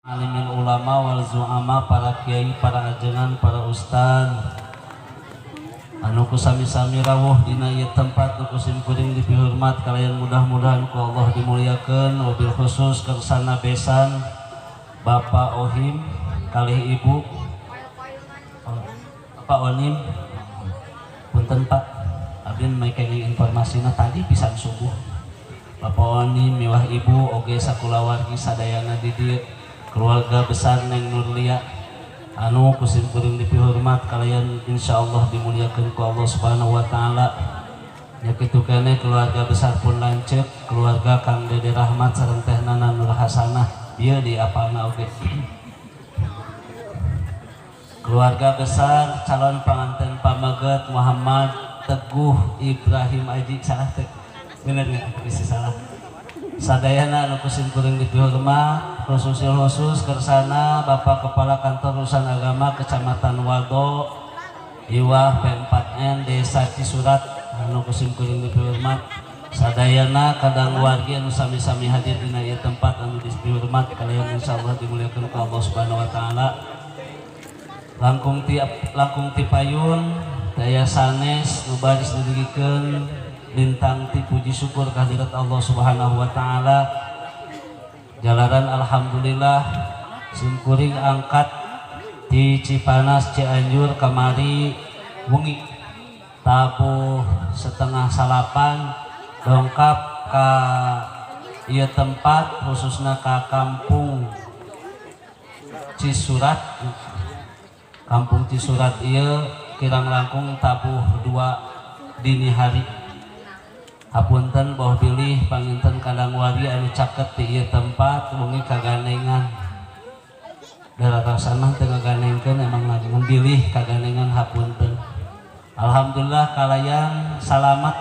Alimin ulama wal zu'ama, para kiai, para ajengan, para ustad anu ku sami-sami rawuh dina ieu tempat, nu ku simkuring dipihormat kalian, mudah-mudahan ku Allah dimuliakeun. Wabil khusus kersana besan Bapak Ohim kalih Ibu, oh, Pak Onim. Punten, Pak, abdi kenging informasina tadi pisan subuh. Bapak Onim miwah Ibu oge sakulawargi sadayana di dieu, keluarga besar Neng Nurlia anu ku simkuring dipihormat kalian, insyaallah dimuliakan ku Allah Subhanahu wa Taala. Ya, kitu keneh keluarga besar pun lanceuk, keluarga Kang Dede Rahmat sareng Teh Nana Nur Hasanah, ieu di apalna oge. Keluarga besar calon pengantin pameget Muhammad Teguh Ibrahim Aji, salah teh, bener nggak? Bisa salah. Sadayana anu ku simkuring dipihormat, khususil khusus kersana Bapak Kepala Kantor Urusan Agama Kecamatan Wado Iwah P4N Desa Cisurat anu ku simkuring dipihormat, sadayana kadang wargi anu sami-sami hadir dina ieu tempat anu dipihormat kalian, insyaallah dimuliakan ku Allah Subhanahu wa Taala. Langkung ti payun daya sanes nu baris didugikeun lintang ti puji syukur kehadirat Allah Subhanahu wa Taala, jalaran alhamdulillah simkuring angkat di Cipanas, Cianjur, kamari wengi tabuh 8.30 dongkap ka ieu tempat, khususnya ka Kampung Cisurat. Kampung Cisurat ieu kirang langkung tabuh 2 dini hari. Hapunten boh bilih panginten kadang wari anu caket di ieu tempat wengi kagandengan. Darah mah teu ngaganengkeun, emang ngan bilih kagandengan, hapunten. Alhamdulillah kalayan salamat,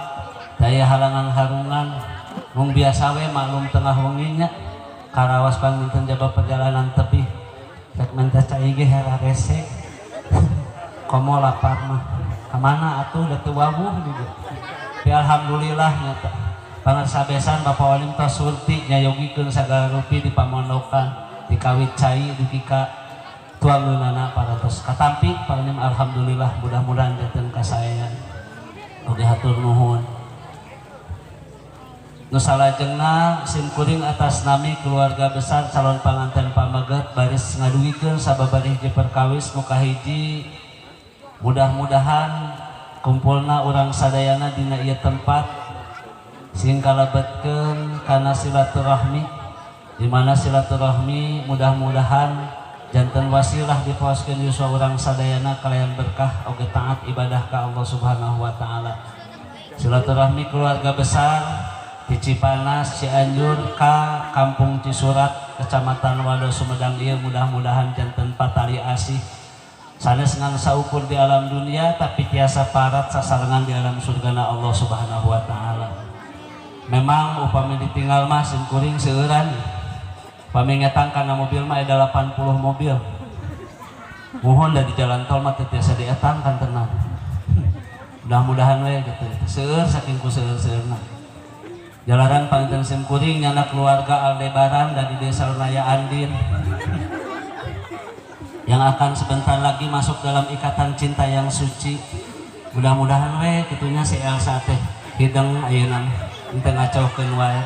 daya halangan harungan, mung biasa we, maklum tengah wengi nya karawas, panginten jaba perjalanan tebih, rek menta cai ge rese, komo lapar mah kamana atuh, da teu wawuh di dieu. Tapi alhamdulillah nyata pangersa besan Bapak Walim tos surti nyayogikeun sagala rupi di pamondokan, dikawit cai dugi ka tuangeunana parantos katampi. Paling alhamdulillah, mudah-mudahan janten kasaean oge, hatur nuhun. Nu salajengna, simkuring atas nami keluarga besar calon panganten pameget baris ngadugikeun sababaraha hiji perkawis. Nu kahiji, mudah-mudahan kumpulna urang sadayana dina ieu tempat sing kalebetkeun kana silaturahmi, di mana silaturahmi mudah-mudahan janten wasilah dipuaskeun yuswa urang sadayana kalayan berkah oge taat ibadah ka Allah Subhanahu wa Taala. Silaturahmi keluarga besar di Cipanas, Cianjur ka Kampung Cisurat, Kecamatan Wado, Sumedang ieu mudah-mudahan janten patali asih sanes ngan saukur di alam dunia, tapi tiasa parat sasarengan di alam surgana Allah Subhanahu wa Taala. Memang upami ditinggal mah simkuring seueuran, upami ngetang kana mobil mah ada 80 mobil. Mohon da di jalan tol mah teu tiasa dietang kan, tenang. Mudah-mudahan we gitu, seueur saking ku seueur-seueurna. Jalaran panginten simkuring nyana keluarga Aldebaran dari Desa Naya Andin yang akan sebentar lagi masuk dalam ikatan cinta yang suci. Mudah-mudahan we kitunya si Elsa teh hideng ayeuna henteu ngacaukeun wae.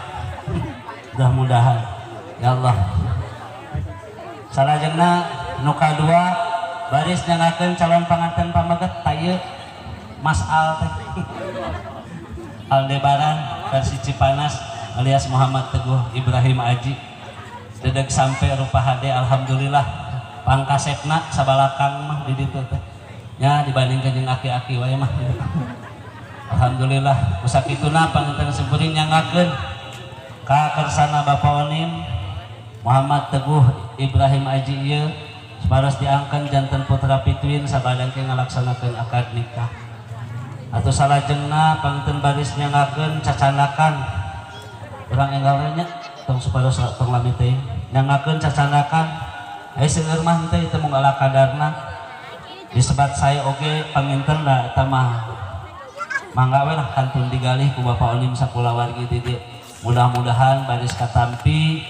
Mudah-mudahan, ya Allah. Salajengna nu kadua, baris nyangakeun calon panganten pameget tah Mas Al teh, Aldebaran versi Cipanas alias Muhammad Teguh Ibrahim Aji. Dedeg sampai rupa hade, alhamdulillah, pangkasepna sabalakang mah di ditu teh nya, dibandingkan jeung aki-aki wae mah. Alhamdulillah, ku sakituna panginten simkuring nyangakeun ka kersana Bapak Onim Muhammad Teguh Ibrahim Aji ieu supados diangkeun janten putra pituin sabada ke ngalaksanakeun akad nikah. Atau salajengna panginten baris nyangakeun cacanakan urang enggal nya, tong supados tong lami teuing nyangakeun cacanakan. Aya seueur mah henteu, itu mung ala kadarna disebat saya oge panginten da eta mah mangga we lah, kantun digalih ku Bapak Onim sakulawargi di dieu. Mudah-mudahan baris katampi.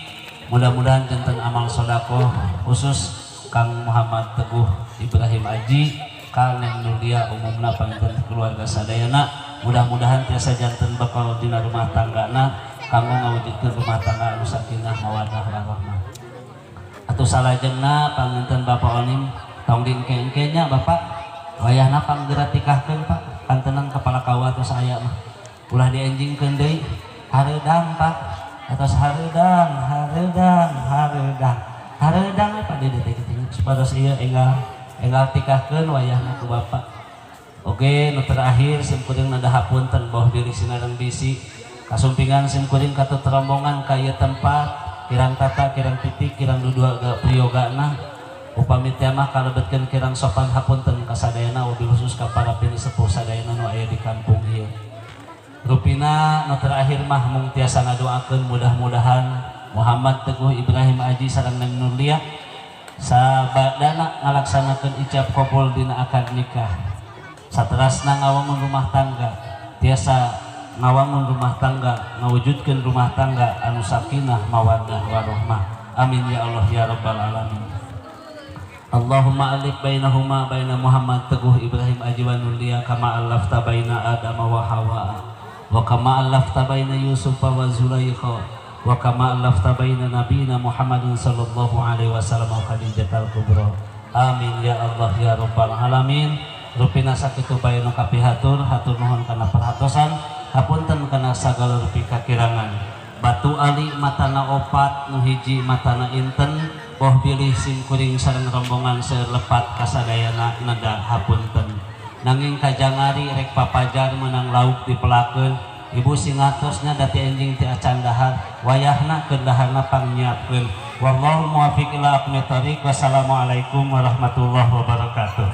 Mudah-mudahan janten amal sodakoh khusus Kang Muhammad Teguh Ibrahim Aji, Kang Neng Nurlia, umumna panginten keluarga sadayana. Mudah-mudahan tiasa janten bekal dina rumah tanggana kanggo ngawujudkeun rumah tangga anu sakinah mawaddah warahmah. Atuh salajengna panginten Bapak Onim tong diengke-engke nya Bapak, wayahna panggera tikahkeun Pak, kantenan kepala kawa tos aya mah. Ulah dienjingkeun deui, hareudang Pak, atos hareudang, hareudang, hareudang. Hareudang Pak di detik supados ieu enggal enggal tikahkeun wayahna ku Bapak. Oke, nu terakhir simkuring nada hapunten boh diri sinareng bisi. Kasumpingan simkuring katut rombongan ka ieu tempat, kirang tata, kirang titik, kirang dudua priyogana. Upami teh mah kalebetkeun kirang sopan hapunten kasadayana, wabil khusus ka para pinisepuh sadayana nu aya di kampung ieu. Rupina nu terakhir mah mung tiasa ngadoakeun mudah-mudahan Muhammad Teguh Ibrahim Aji sareng Neng Nurlia sabadana ngalaksanakeun ijab qabul dina akad nikah. Saterasna ngawangun rumah tangga, tiasa ngawangun rumah tangga, ngawujudkeun rumah tangga anu sakinah mawaddah warahmah. Amin ya Allah ya rabbal alamin. Allahumma alif bainahuma baina Muhammad Teguh Ibrahim Aji wa Nurlia kama allafta baina Adam wa Hawa wa kama allafta baina Yusuf wa Zulaikha wa kama allafta baina nabiyina Muhammadin sallallahu alaihi wasallam wa Khadijatal Kubra. Amin ya Allah ya rabbal alamin. Rupina sakitu bae nu kapihatur, hatur nuhun kana perhatosan, hapunten kana sagala rupi kakirangan. Batu ali matana opat, nu hiji matana inten, boh bilih simkuring sareng rombongan seueur lepat kasadayana neda hapunten. Nanging kajangari rek papajar meunang lauk dipelakeun, ibu singatosna dati enjing ti acan dahar, wayahna keur daharna pangnyiapkeun. Wallahu muwaffiq ila aqwamit thoriq. Wassalamualaikum warahmatullahi wabarakatuh.